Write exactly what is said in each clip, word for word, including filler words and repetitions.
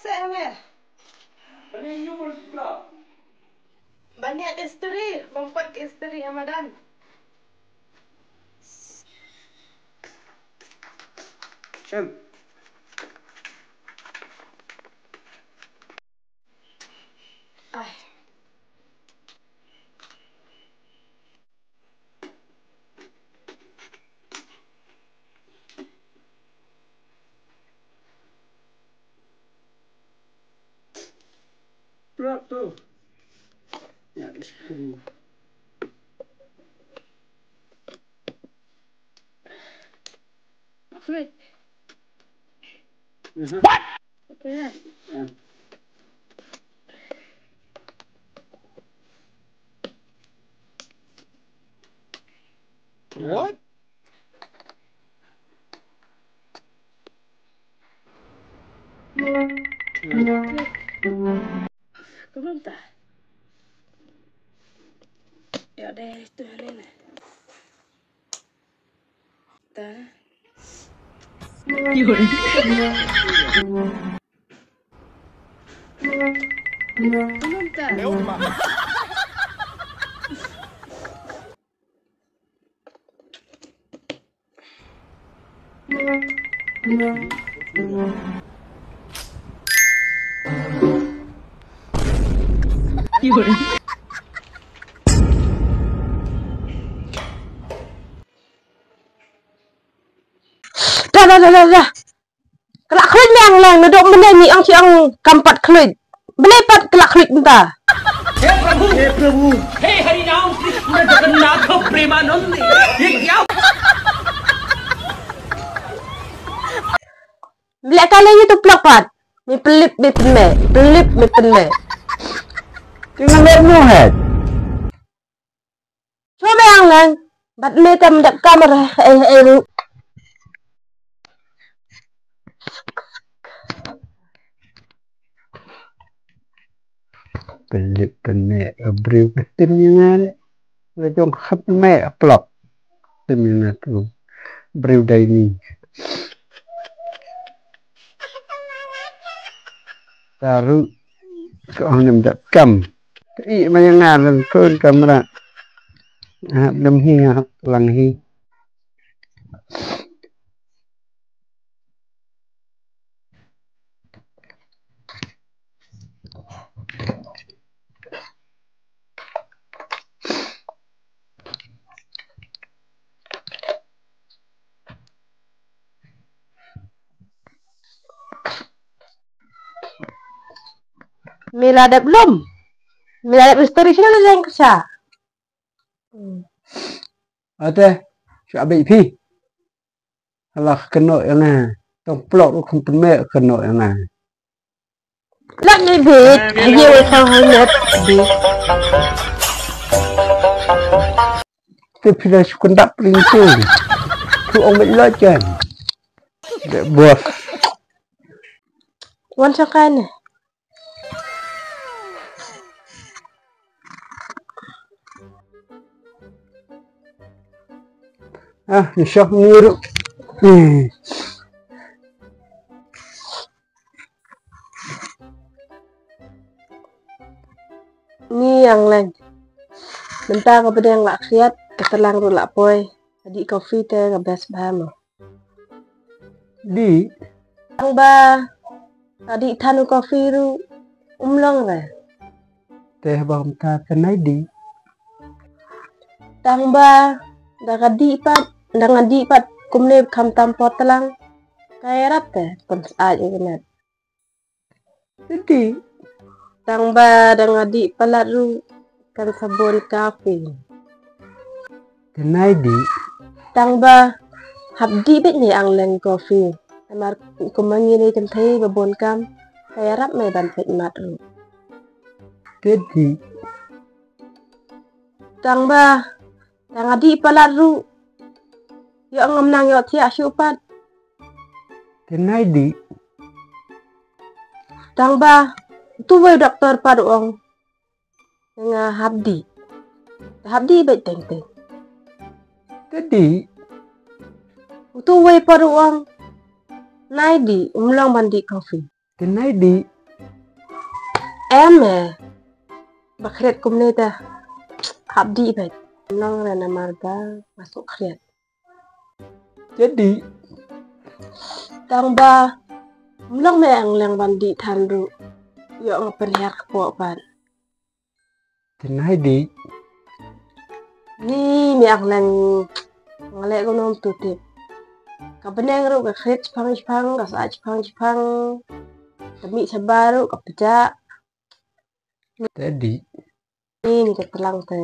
Sa me. Ban ïa ka istri, ban pat ka istri ha madan. Shem. Ai. Prak tu. Ya, di situ. What? What? Kumta. Ya deh, tu ni. Ta. Da, da, da, da, da. Ka la khluit me Angleng, naduh mynne ngi ong shi ong kam pat khluit. Balei pat ka la khluit mynta? हे प्रभु, हे प्रभु, हे हरि राम कृष्ण जगन्नाथ प्रेमानंद, ये क्या? Leh ka leh ïa tu plak pat. Me pynlip me pynmeh, pynlip me pynmeh. Te nga leh mo het. Shu me Angleng, bad me tam dep kamera, eh, eh, ruh. Pynlip pynmeh, briew ka tim ïa nga de. Nga jong khap meh plak. Tim ïa nga tu. Briew dei ni. Ta ruh. Ka ong nym dap kam. Ka i ma ïa nga lem phone kamera. Hap lem hi, hap lang hi. Me la dep lum. Me la dep istri sha la jeng ksa. Ate, shu abei phi. Hala kano ïa nga. Tong plok ruh kham teme kano ïa nga. Lak ni bit, ye wei khang hang net bit. Te phi la shu kandap ring tu. Tu ong met la jan. De bos. Wan sha kai ne. Ah, ni shoh ni ruh. Hmm. Ni Angleng. Mynta ka bneng la khriat, ka tlang ruh la poi. Ka dih coffee te ka best bha mo. Dih. Tang ba ka dih than u coffee ruh um long re. Te ba kumta te nai dih. Tang ba da ka dih pat, da nga dih pat kumne kham tam por tlang. Ka ïarap te pynsaid ïa ka met. Te dih. Tang ba da nga dih palat ruh kan sa bun coffee. Te nai dih. Tang ba hap dih beit ne Angleng coffee. Namar kumba ngi lei kynthei ba bun kam ka ïarap me ban peit mat ruh. Te dih. Tang ba da nga dih palat ruh ïoh ngam nang ïoh thiah shuh pat. Te nai dih. Tang ba tu wei doktor pat u ong nga hap dih. Hap dih beit teng teng. Te dih. Tu wei pat u ong nai dih, um long ban dih coffee. Te nai dih. Em eh. Ba khriat kumne te. Hap dih bad. Nang re namar ba masuk khriat. Jadi. Tang ba mlong me ang leng ban dih than ruh. Ïoh nga pynhiar kpoh pat. Te nai dih. Ni me ang leng nga leh kumno tu tip. Ka bneng ruh ka khriat chipang chipang, ka sah chipang chipang. Te mih shabar ruh ka pjah. Te dih. Ni ni ka tlang te.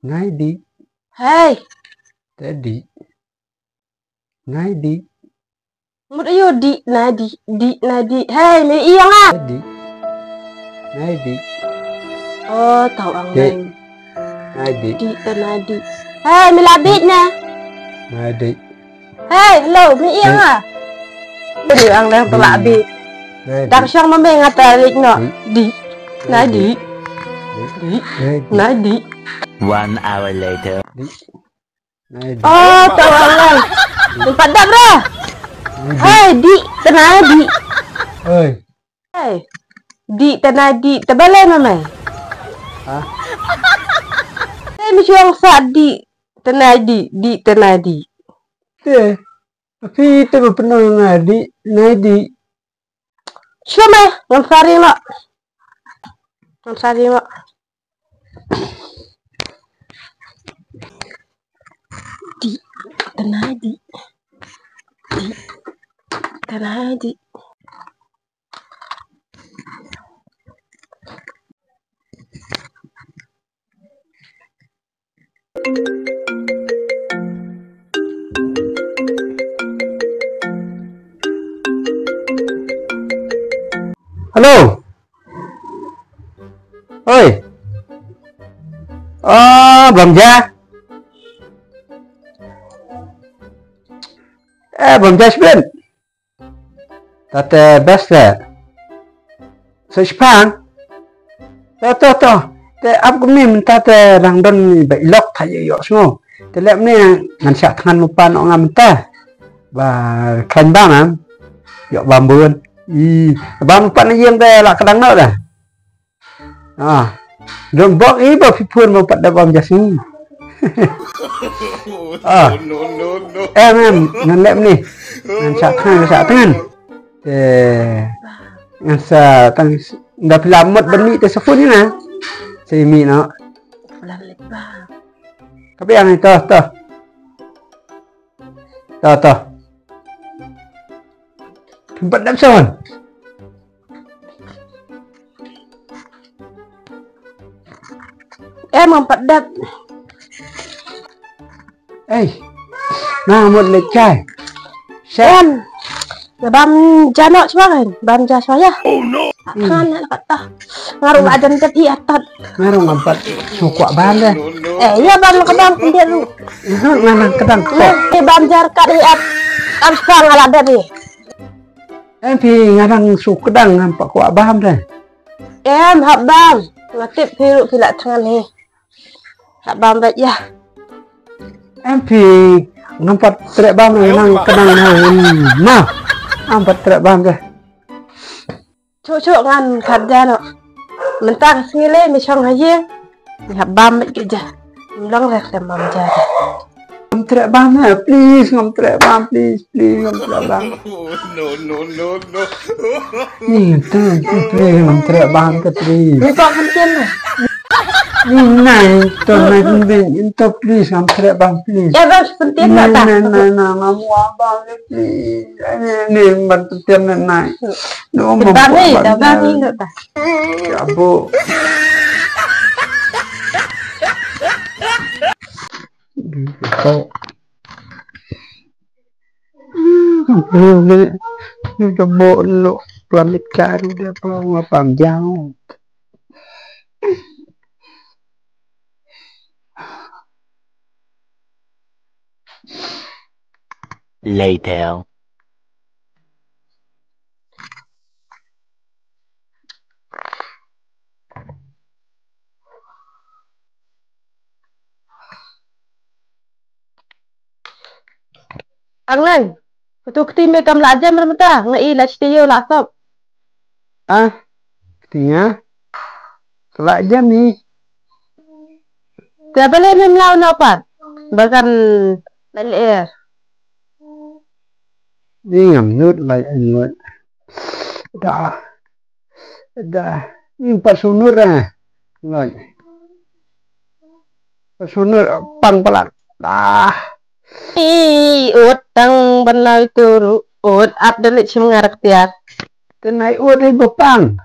Nai dih. Hei. Te dih. Nai dih. Mut ayo dih nai dih, dih nai dih. Hei, me ïa nga. Te dih. Nai dih. Oh, tau ang Dih. Nai. Nai dih. Dih te nai dih. Hei, me la dih na. Nai dih. Hei, hello, me ïa Nai. Nga. Dih ang leng te la dih. Nai dih. Dang shong ma me nga ta dih no. Dih. Dih. Nai dih. Dih. Dih. Nai dih. Nai dih. One hour later. Dih. Nai dih. Oh, tau ang leng. Pat dap ra. Nai dih. Hei, dih te nai dih. Oi. Hei. Dih te nai dih te balei ma me. Ha? Hei, me shong sah dih te nai dih, dih te nai dih. Te. Phi te ba pynang nai dih, nai dih. Shu me, ngam sa ring noh. Ngam sa ring noh. Dih, te nai dih. Dih, te nai dih. Hello. Oi. Ah, Bam Ja. Eh, Bam Ja Sbin. Tate best te. Sa shipang. To, to, to. Te ap kumne mynta te dang don ba ilok ta ïoh sngew. Te leh mne ngan shah thngan mupan ong nga mynta. Ba khlaiñ bam am. Ïoh bam bun. I bam mupan na ïing te la kdang noh da. Ah. Don bok i ba phi phone ba pat da bam jasni. Ah. Em em ngan leh mne. Ngan shah thngan shah thngan. Te ngan sa tang da phi la mut ban mih te sa phone ïa nga. Sa ïa mih noh. Ka biang to to. To to. Phim pat dep son. Em ngam pat dep. Ei. Na mut leit kai. Shet. Em. Bam ja noh shuwa kan. Bam ja shuwa ïa. Kan na kata. Nga ruh ba jan dep hi atat. Nga ruh ngam pat shu kwah bam de. Eh, ïa bam ka bam pyndiat ruh. Nga nang kdang ko. Te bam ja kat hi at. Am shuwa nga la dep hi. Em phi nga nang shu kdang ngam pat kwah bam de. Em hap bam. Nga tip phi ruh phi la thngan hi. Hap bam bad ïa. Em phi ngam pat treh bam nga nang kdang na. Ngam pat treh bam de. Chuk chuk ngan khat ja noh. Mynta ka sngi lei me shong ha ïing. Me hap bam bad ka ja. Long rek te bam ja. Ngam treh bam ha, please, ngam treh bam, please, please, ngam treh bam. No, no, no, no. Ni to, please, ngam treh bam te, please. Ni to kan tian na. Ni nai to, nai kan ben, ni to, please, ngam treh bam, please. Ya bam sepentin na ta. Nai nai nai, ngam wah bam te, please. Ni ban tu tian na nai. No mo. Bang ni, dah bang ni, no dah. Ya bu. Ko. Ni jabo lo planet karu dia pa ngapam jauh. Later. Angleng, katu kti me kam la jem mynta, nga i la stie la sop. Ah, Tinga. Kala jam ni. Te balei mem lau na pat? Bagan lel er. Ni ngam nut lai nut. Da. Da. Ni pat sunut ah. Lai. Pat sunut pang palak. Da. I ut tang ban lai turu. Ut ap dalit sim ngarak tiak. Tenai ut ai bapang.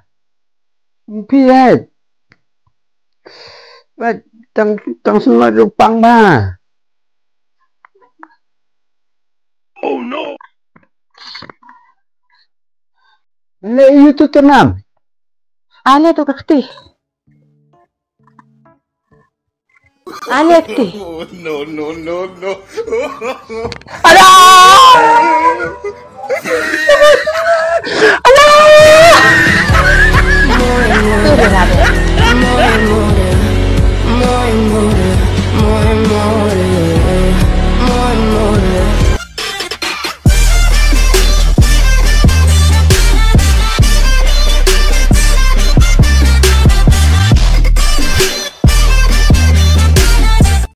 Mpi hai. Ba tang tang sunut ru pang ba. Oh no. Le yu tu tenam. Ale tu kakti. Ale ti. No, no, no, no. Aduh!